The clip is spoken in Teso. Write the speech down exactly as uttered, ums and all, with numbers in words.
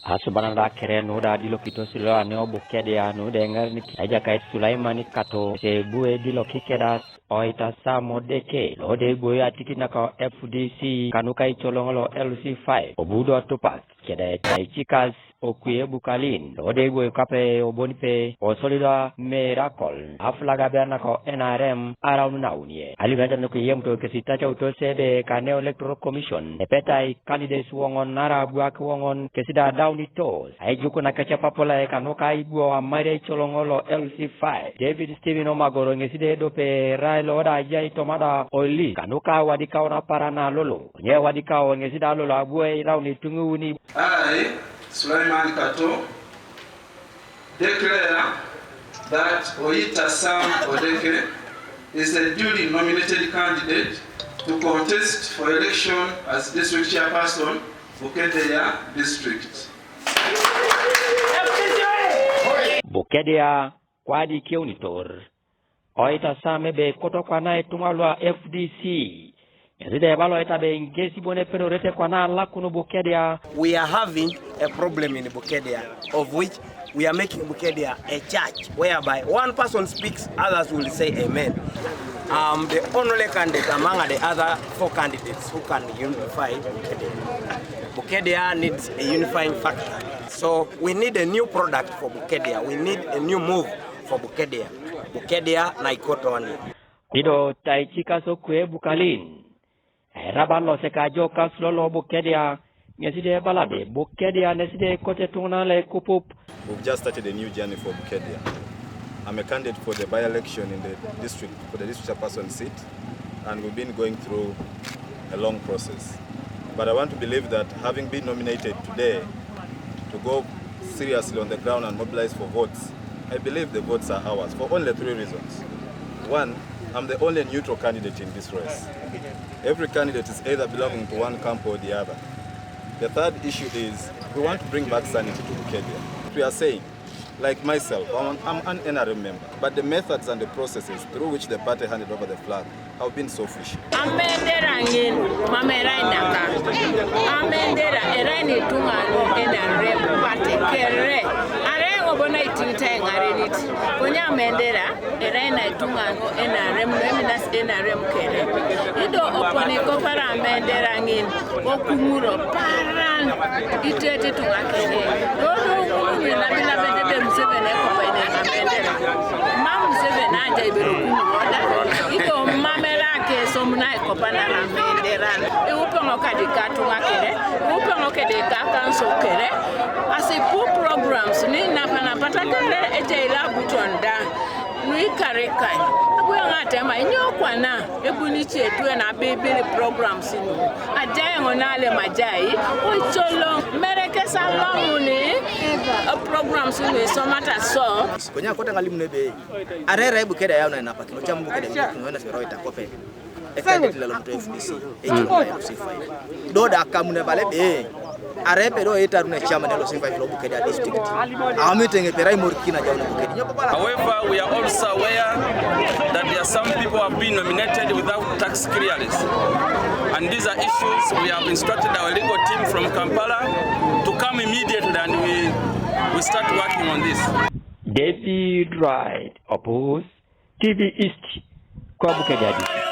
Asuban da kere nu da dilokitos lo aneo Bukedea nu de ŋarenik Ejakait Sulaimani Kato, ese bu edilokik keda Oitasam Odeke lo de iboyo atikit naka F D C kanuka icoloŋ lo L C five, obu do tupak keda etaicikas Okwie Bukalin lo de iboyo kape obonipe osolido Miracle aflag abea naka N R M araun naunie. Alimu da nu kiyemuto kesi tacautos ebe ka aneo Electoral Commission epetai candidates woŋon nara abuak woŋon kesi da adaunitos aijuk nakec apapulai kanuka ibuo amaria icoloŋ lo L C five. David Stephen Omagoro ŋesi da edope erai lo da ajai tomada oili kanuka wadikau naparan na lolo. Konye wadikau ŋesi da lolo abu eiraun ituŋ iuni. I, Sulaiman Kato, declare that Oita Sam Odeke is a duly nominated candidate to contest for election as district chairperson for Bukedea district. Bukedea kwadi keunitor. Oitasam ebe koto kwana ituŋa lua F D C. Ŋesi da ebala Oita ebe ŋesi bon epedorete kwana alakun Bukedea. We are having a problem in Bukedea, of which we are making Bukedea a church whereby one person speaks, others will say amen. I'm the only candidate among the other four candidates who can unify Bukedea. Bukedea needs a unifying factor. So we need a new product for Bukedea. We need a new move for Bukedea. Bukedea na ikoto wani. Ido taicikas Okwie Bukalin. Eraba losek ajokas lolo Bukedea, ŋesi da ebala ebe Bukedea nesi da ekote tuŋanan lo ekupup. We've just started a new journey for Bukedea. I'm a candidate for the by-election in the district, for the district chairperson seat, and we've been going through a long process. But I want to believe that having been nominated today to go seriously on the ground and mobilize for votes, I believe the votes are ours for only three reasons. One, I'm the only neutral candidate in this race. Every candidate is either belonging to one camp or the other. The third issue is we want to bring back sanity to Bukedea. We are saying, like myself, I'm, I'm an N R M member, but the methods and the processes through which the party handed over the flag have been so fishy. Amendera ŋin, mam erai naka. Amendera erai ni tuŋa nu N R M party kere. Are ŋo bo na itiŋit eŋarenit. Konye amendera erai na ituŋa nu N R M, nu eminas N R M kere. Ido oponi kopara amendera ŋin, okuŋuro paran itete ituŋa kere. Dodo okuŋuro ŋin labi labi dede Museveni ekopa ine amendera. Mam Museveni aja ibero okuŋuro da. Ido mam era kesom na ekopa na amendera. Iwupeŋo kadi katuŋa kere. Iwupeŋo kede ka kanso kere. Asipu programs ni napanapata kere ejai labuton da. Nuikarikan, abu eoŋ atema, inyo kwana, ebuni ice etuen abibil programs nu. Ajai eoŋ nalem ajai, ocoloŋ, mere kes alomuni, eh, programs nu isomata so. Konye akote ŋalimun ebe, arere Bukedea yau nainapakin, ocam Bukedea, noena sero itakope. Ekandit lelo muto F D C, ejuluna L C five. Do da akamun ebala ebe, arai epedorete aru ecama ne L C five lo Bukedea district. Amit eoŋ epedori aimorikin ajaun Bukedea. Nyo bala? However, we are also aware that there are some people who have been nominated without tax clearance. And these are issues we have instructed our legal team from Kampala to come immediately and we, we start working on this. David Wright, Opus, T V East, ko Bukedea district.